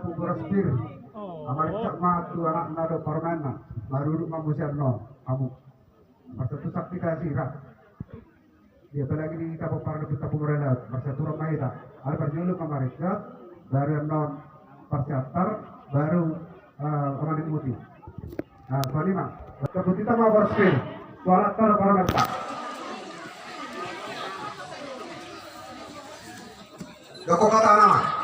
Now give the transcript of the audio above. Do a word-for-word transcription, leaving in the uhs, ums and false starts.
Boras pir. Amarincak ma tu anakna dohot parumaenna. Marudut ma muse annon hamu. Marsatu sakti ta sira. Dia apalagi di tapo paradu tapo morela. Marsatu ma hita. Ala parjolo ma marincak. Baru annon parsiantar. Baru, eh, amani muti. Nah, songon i ma. Tepuk tangan ma boras pir. Tu anakta dohot parumaenta. Doko kata nama.